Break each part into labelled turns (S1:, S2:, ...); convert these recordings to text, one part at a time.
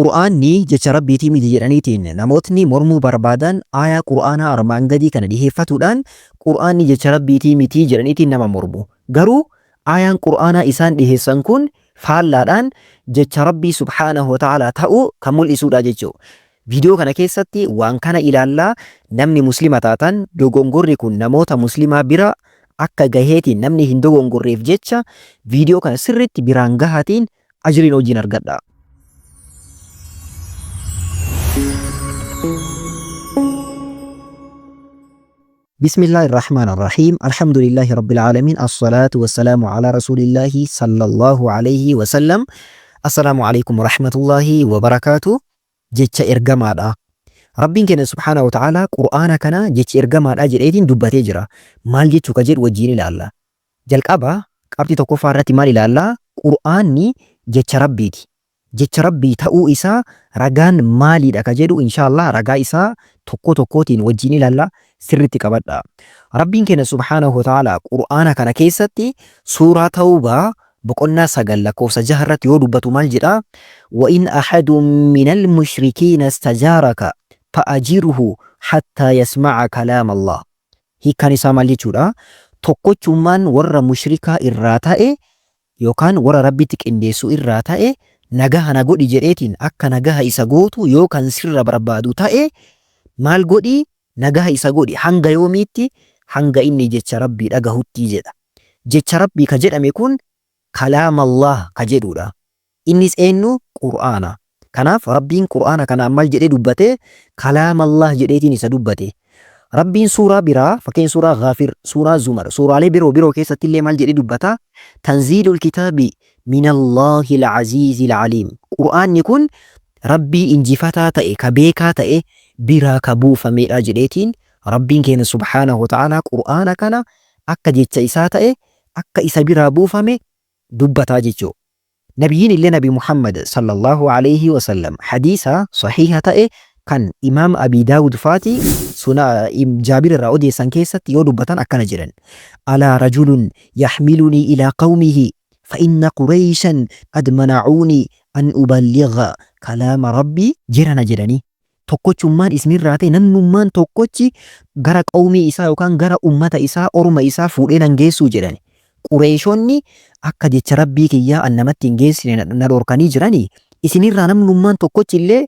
S1: Qur'aanni jecha Rabbiitii miti jedhaniitiin namootni mormuu barbaadan aayaa Qur'aanaa armaan gadii kana dhiheeffatuudhaan Qur'aanni jecha Rabbiitii miti jedhaniitiin nama mormu. Garuu aayaan Qur'aanaa isaan dhiheessan kun faallaadhaan jecha Rabbii subhaanahu wa ta'aalaa ta'uu kan mul'isuudha jechuudha. Viidiyoo kana keessatti waan kana ilaallaa namni muslima taatan dogongorri kun namoota muslimaa bira akka gaheetiin namni hin dogongorreef jecha viidiyoo kana sirriitti biraan gahaatiin ajriin hojiin argadhaa. بسم الله الرحمن الرحيم الحمد لله رب العالمين الصلاة والسلام على رسول الله صلى الله عليه وسلم السلام عليكم ورحمة الله وبركاته jecha ergamaadha. Rabbiin keenya subhaanahu wa ta'ala Qur'aana kana jechi ergamaadha jedheetiin dubbatee jira. Maal jechuu ka jedhu wajjiin ilaalla. Jalqaba qabxii tokkoffaa irratti maal ilaalla? Qur'aanni jecha Rabbiiti. Jecha Rabbii ta'uu isaa ragaan maaliidha ka jedhu inshaallah ragaa isaa tokko tokkootiin wajjiin ilaalla sirritti qabadha. Rabbiin keenya subhaanahu wa ta'ala Qur'aana kana keessatti suuraa Tawbaa boqonnaa 9 lakkoofsa 6 irratti yoo dubbatu maal jedha? Wa in ahadun minal mushrikiina istajaaraka fa'ajirhu hattaa yasma'a kalaam Allah. Hiikkaan isaa maal jechuudha? Tokkochummaan warra mushrikaa irraa ta'e yookaan warra Rabbitti qindeessu irraa ta'e nagaha na godhi jedheetiin akka nagaha isa gootu yoo kan sirra barbaadu ta'e maal godhi? Nagaha isa godhi hanga yoomiitti? Hanga inni jecha Rabbii dhagahutti jedha. Jecha Rabbii ka jedhame kun kalaamallah ka jedhuudha. Innis eennu? Qur'aana. Kanaaf Rabbiin Qur'aana kanaan maal jedhee dubbate? Kalaamallah jedheetiin isa dubbate. Rabbiin suuraa biraa, fakkeenya suuraa Ghaafir, suuraa Zumar, suuraalee biroo biroo keessatti illee maal jedhee dubbata? Tanziilul kitaabi minallaahil aziizil aliim. Qur'aanni kun Rabbii injifataa ta'e, ka beekaa ta'e biraa ka buufameedha jedheetiin Rabbiin keenya subhaanahu wa ta'aalaa Qur'aana kana akka jecha isaa ta'e, akka isa biraa buufame dubbataa jechuudha. Nabiyyiin illee Nabi Muhammad sallallahu alayhi wa sallam hadiisa sahiha ta'e kan Imaam Abi Daawud faati suna Jaabir irraa odeessan keessatti yoo dubbatan akkana jedhan. Alaa rajulun yahmilunii ilaa qawmihi fa inna Qureeshan qad mana'uunii an uballigha kalaama Rabbii jirana jedhanii. Tokkochummaan isinirraa ta'e namnummaan tokkochi gara qawmii isaa yookaan gara ummata isaa orma isaa fuudhee nan geessuu jedhani. Qureeshonni akka jecha Rabbii kiyyaa an namatti hin geessine na dhorkanii jiranii isinirraa namnummaan tokkochi illee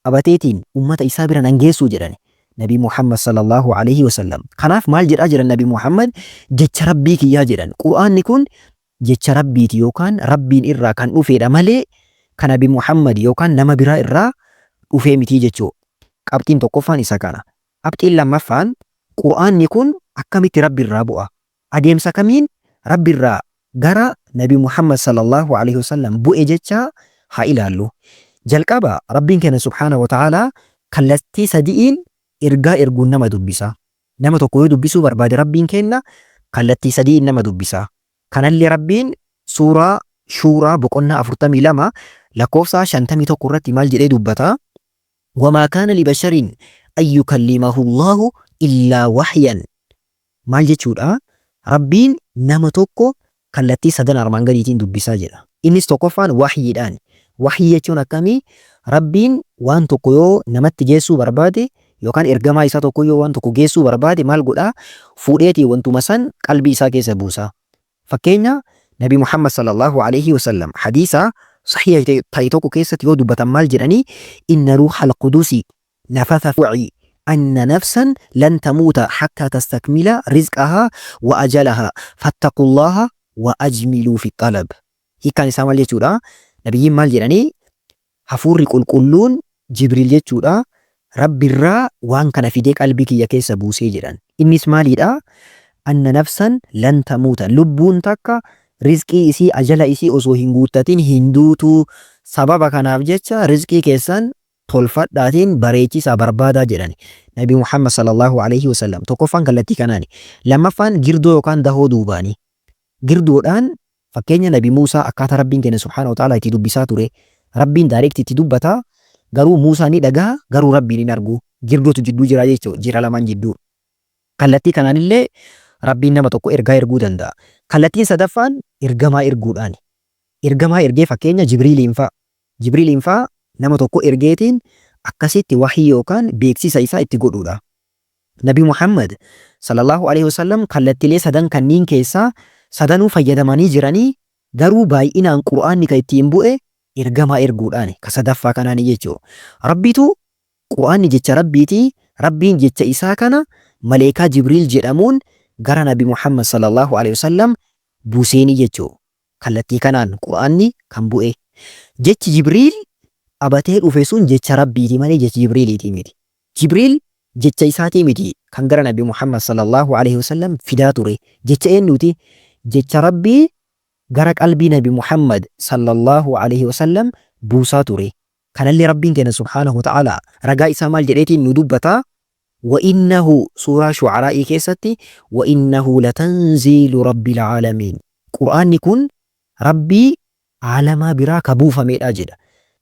S1: qabateetiin ummata isaa bira nan geessuu jedhani. Nabi Muhammad sallallahu alaihi wasallam. Kanaaf maal jedhaa jiran Nabi Muhammad? Jecha Rabbii kiyyaa jedhan. Qur'aanni kun jecha Rabbiiti yookaan Rabbiin irraa kan dhufeedha malee kan Nabi Muhammad yookaan nama biraa irraa dhufee mitii jechuu. Qabxiin tokkoffaan isa kana. Qabxiin lammaffaan Qur'aanni kun akkamitti Rabbi irraa bu'a? Adeemsa kamiin Rabbi irraa gara Nabi Muhammad sallallahu alaihi wasallam bu'e jechaa haa ilaallu. Jalqaba Rabbiin keenya subhaanahu wa ta'aalaa kallattii sadi'iin ergaa erguun nama dubbisa. Nama tokko yoo dubbisuu barbaade Rabbiin keenna kallattii sadi'iin nama dubbisa. Kanallee Rabbiin suuraa Shuuraa boqonnaa 42 lakkoofsa 51 irratti maal jedhee dubbata? Wamaa kaana libasharin an yukallimahu Allaahu illaa wahyan. Maal jechuudha? Rabbiin nama tokko kallattii sadan armaan gadiitiin dubbisaa jedha. Innis tokkoffaan wahyiidhaani. Wahyii jechuun akkamii? Rabbiin waan tokko yoo namatti geessuu barbaade yookaan ergamaa isaa tokko yoo waan tokko geessuu barbaade maal godhaa? Fuudheetii wantuma san qalbii isaa keessa buusa. Fakkeenya Nabi Muhammad sallallahu alaihi wasallam hadiisa sahiha ta'e tokko keessatti yoo dubbatan maal jedhanii? Inna ruuhal qudusi nafatha fi anna nafsan lan tamuuta hattaa tastakmila rizqahaa wa ajalahaa fattaqullaaha wa ajmiluu fi xalab. Hiikkaan isaa maal jechuudha? Nabiyyiin maal jedhanii? Hafuurri qulqulluun Jibriil jechuudha Rabbirraa waan kana fidee qalbii kiyya keessa buusee jedhan. Innis maaliidha? Anna nafsan lan tamuuta lubbuun takka rizqii isii ajala isii osoo hin guuttatin hin duutu. Sababa kanaaf jecha rizqii keessan tolfadhaatiin bareechisaa barbaadaa jedhani. Nabi Muhammad sallallahu aleyhi wasallam. Tokkoffaan kallattii kanaani. Lammaffaan girdoo yookaan dahoo duubaani. Girdoodhaan fakkeenya Nabi Muusaa akkaataa Rabbiin keenya subhaanahu wa ta'aalaa itti dubbisaa ture. Rabbiin direct itti dubbata garuu Muusaa ni dhagaha garuu Rabbiin hin argu. Girdootu jidduu jira jechuudha. Jira lamaan jidduu. Kallattii kanaanillee Rabbiin nama tokko ergaa erguu danda'a. Kallattiin sadaffaan ergamaa erguudhaani. Ergamaa ergee fakkeenya Jibriiliin fa'a. Jibriiliin faa Nama tokko ergeetiin akkasitti wahii yookaan beeksisa isaa itti godhuudha. Nabi Muhammad sallallahu alaihi wasallam kallattilee sadan kanniin keessaa sadanuu fayyadamanii jiranii, garuu baay'inaan Qur'aanni kan ittiin bu'e ergamaa erguudhaani, ka sadaffaa kanaani jechuudha. Rabbitu Qur'aanni jecha Rabbiiti, Rabbiin jecha isaa kana maleekaa Jibriil jedhamuun gara Nabi Muhammad sallallahu alaihi wasallam buuseeni jechuudha. Kallattii kanaan Qur'aanni kan bu'e. Jechi Jibriil qabatee dhufe sun jecha Rabbiiti malee jecha Jibriiliitii miti. Jibriil jecha isaatii miti kan gara Nabi Muhammad sallallahu alaihi wasallam fidaa ture. Jecha eenyuuti? Jecha Rabbii gara qalbii Nabi Muhammad sallallahu alaihi wasallam buusaa ture. Kanallee Rabbiin keenya subhaanahu wa ta'aalaa ragaa isaa maal jedheetiin nu dubbata? Wa innahu, suuraa Shu'araa'ii keessatti, wa innahu latanziilu rabbil aalamiin. Qur'aanni kun Rabbii aalamaa biraa ka buufameedha jedha.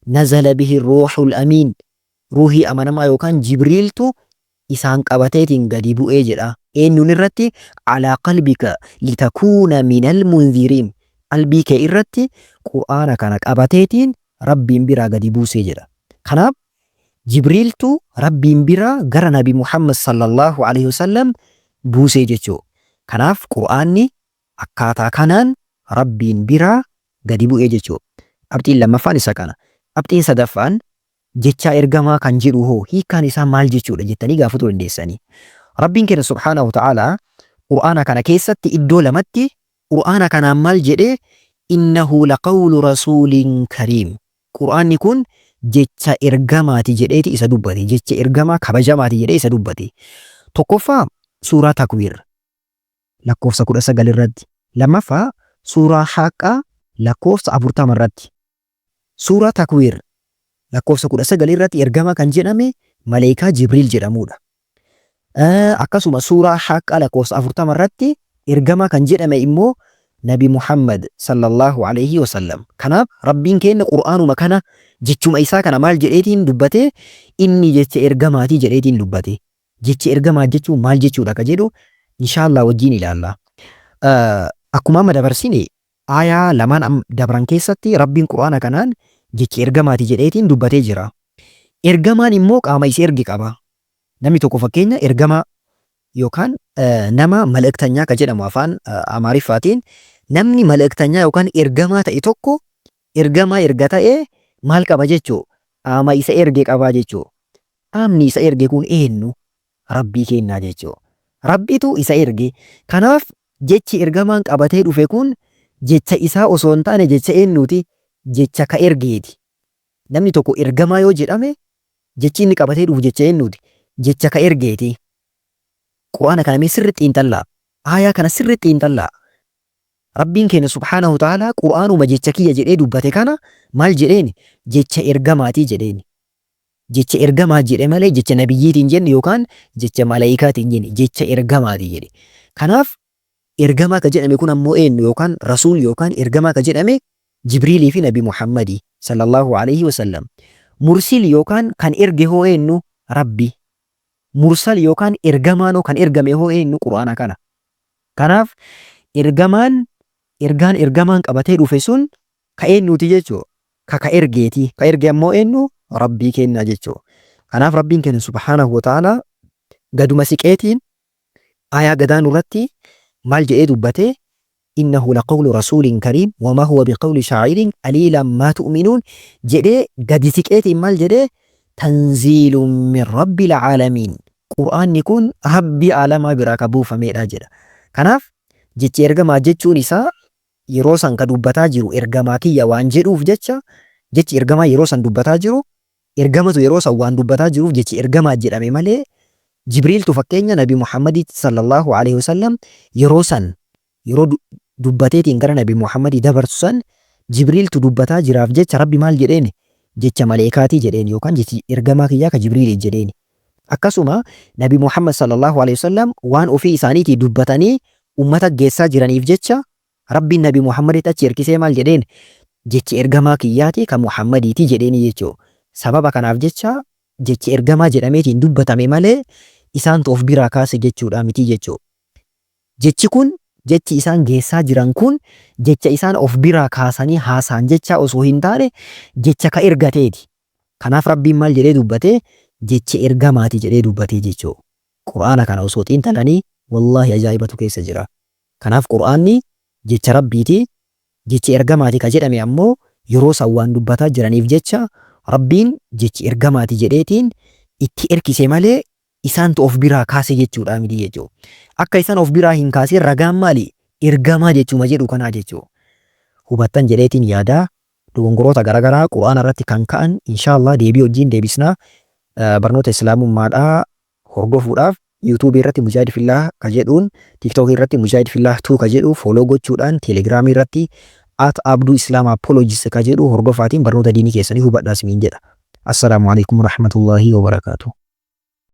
S1: Nazala bihi ruuhul amiin. Ruuhii amanamaa yookaan Jibriiltu isaan qabateetiin gadi bu'ee jedha. Eenyuun irratti? Alaa qalbika litakuuna minal munziriin. Qalbii kee irratti Qur'aana kana qabateetiin Rabbiin biraa gadi buusee jedha. Kanaaf Jibriiltu Rabbiin biraa gara Nabi Muhammad sallallahu alaihi wasallam buusee jechuu. Kanaaf Qur'aanni akkaataa kanaan Rabbiin biraa gadi bu'ee jechuu. Qabxiin lammaffaan isa kana. Qabxiin sadaffaan, jechaa ergamaa kan jedhu hoo hiikkaan isaa maal jechuudha jettanii gaafatuu dandeessanii. Rabbiin keenya subhaanahu wa ta'aalaa Qur'aana kana keessatti iddoo lamatti Qur'aana kanaan maal jedhee? Innahu laqawlu rasuulin kariim. Qur'aanni kun jecha ergamaati jedheeti isa dubbate. Jecha ergamaa kabajamaati jedhee isa dubbate. Tokkoffaa, suuraa Takwiir lakkoofsa 19 irratti. Lammaffaa, suuraa Haaqqaa lakkoofsa 40 irratti. Suuraa Takwiir lakkoofsa 19 irratti ergamaa kan jedhame maleeykaa Jibriil jedhamuudha. Akkasuma suuraa Haaqqaa lakkoofsa 40 irratti ergamaa kan jedhame immoo Nabi Muhammad sallallahu alayhi wasallam. Kanaaf Rabbiin keenya Qur'aanuma kana, jechuma isaa kana maal jedheetiin dubbate? Inni jecha ergamaatii jedheetiin dubbate. Jecha ergamaa jechuun maal jechuudha ka jedhu inshaallah wajjiin ilaalla. Akkuma amma dabarsine, Aayaa lamaan am dabran keessatti Rabbiin Qur'aana kanaan jecha ergamaati jedheetiin dubbatee jira. Ergamaan immoo qaama isa erge qaba. Namni tokko, fakkeenya, ergamaa yookaan nama mal'iktanyaa ka jedhamu afaan Amaariffaatiin, namni mal'iktanyaa yookaan ergamaa ta'e tokko ergamaa erga ta'e maal qaba jechuu? Qaama isa erge qabaa jechuu. Qaamni isa erge kun eenyu? Rabbii keennaa jechuu. Rabbitu isa erge. Kanaaf jechi ergamaan qabatee dhufe kun jecha isaa osoo hin taane jecha eenyuuti? Jecha ka ergeeti. Namni tokko ergamaa yoo jedhame jechi inni qabatee dhufu jecha eenyuuti? Jecha ka ergeeti. Qur'aana kana mee sirriitti xiinxallaa. Aayaa kana sirriitti xiinxallaa. Rabbiin keenya subhaanahu wa ta'aalaa Qur'aanuma jecha kiyya jedhee dubbate kana maal jedheeni? Jecha ergamaatii jedheeni. Jecha ergamaa jedhe malee jecha nabiyyiiti hin jenne yookaan jecha malaayikaati hin jenne, jecha ergamaati jedhe. Kanaaf ergamaa ka jedhame kun ammoo eenyu? Yookaan rasuul yookaan ergamaa ka jedhame Jibriilii fi Nabi Muhammadi sallallahu alaihi wasallam. Mursil yookaan kan erge hoo eenyu? Rabbi. Mursal yookaan ergamaanoo kan ergame hoo eenyu? Qur'aana kana. Kanaaf ergamaan, ergaan ergamaan qabatee dhufe sun ka eenyuuti jechuu? Ka ergeeti. Ka erge ammoo eenyu? Rabbii keennaa jechuu. Kanaaf Rabbiin keenya subhaanahu wa ta'aalaa gaduma siqeetiin aayaa gadaanu irratti maal jedhee dubbate? Innahu laqawlu rasuulin kariim wamaa huwa biqawli shaa'irin qaliilan maa tu'minuun jedhee gadi siqeetiin maal jedhee? Tanziilun min rabbil aalamiin. Qur'aanni kun Rabbii aalamaa biraa ka buufameedha jedha. Kanaaf jechi ergamaa jechuun isaa yeroo san ka dubbataa jiru ergamaa kiyya waan jedhuuf jecha, jechi ergamaa yeroo san dubbataa jiru ergamatu yeroo san waan dubbataa jiruuf jechi ergamaa jedhame malee, Jibriiltu fakkeenya Nabi Muhammaditti sallallahu alaihi wasallam yeroo san yeroo dubbateetiin gara Nabi Muhammadii dabarsu san Jibriiltu dubbataa jiraaf jecha Rabbi maal jedheeni? Jecha maleekaatii jedheen yookaan jechi ergamaa kiyyaa ka Jibriilii jedheeni. Akkasuma Nabi Muhammad sallallahu alaihi wasallam waan ofii isaaniitii dubbatanii ummata geessaa jiraniif jecha Rabbiin Nabi Muhammaditti achi erkisee maal jedheen? Jechi ergamaa kiyyaati ka Muhammadiiti jedheeni jechuu. Sababa kanaaf jecha jechi ergamaa jedhameetiin dubbatame malee isaantu of biraa kaase jechuudha miti jechuu. Jechi kun, jechi isaan geessaa jiran kun jecha isaan of biraa kaasanii haasaan jechaa osoo hin taane jecha ka ergateeti. Kanaaf Rabbiin maal jedhee dubbate? Jecha ergamaati jedhee dubbate jechuu. Qur'aana kana osoo xiinxalanii wallaahi ajaa'ibatu keessa jira. Kanaaf Qur'aanni jecha Rabbiiti, jechi ergamaati ka jedhame ammoo yeroo san waan dubbataa jiraniif jecha Rabbiin jechi ergamaati jedheetiin itti erkise malee isaantu of biraa kaase jechuudhaa miti jechuu. Akka isaan of biraa hin kaasin ragaan maali? Ergamaa jechuma jedhu kanaa jechuu. Hubattan jedheetiin yaada. Dogongoroota garagaraa Qur'aana irratti kan ka'an inshallah deebii wajjiin deebisna. Barnoota Islaamummaadhaa hordofuudhaaf YouTube irratti Mujaahid Fillaah ka jedhuun, TikTok irratti Mujaahid Fillaah 2 ka jedhu follow gochuudhaan, Telegram irratti @AbduIslamApologist ka jedhu hordofaatiin barnoota diinii keessanii hubadhaa isiniin jedha. Assalaamu Aleykum Warahmatullaahi Wabarakaatuh.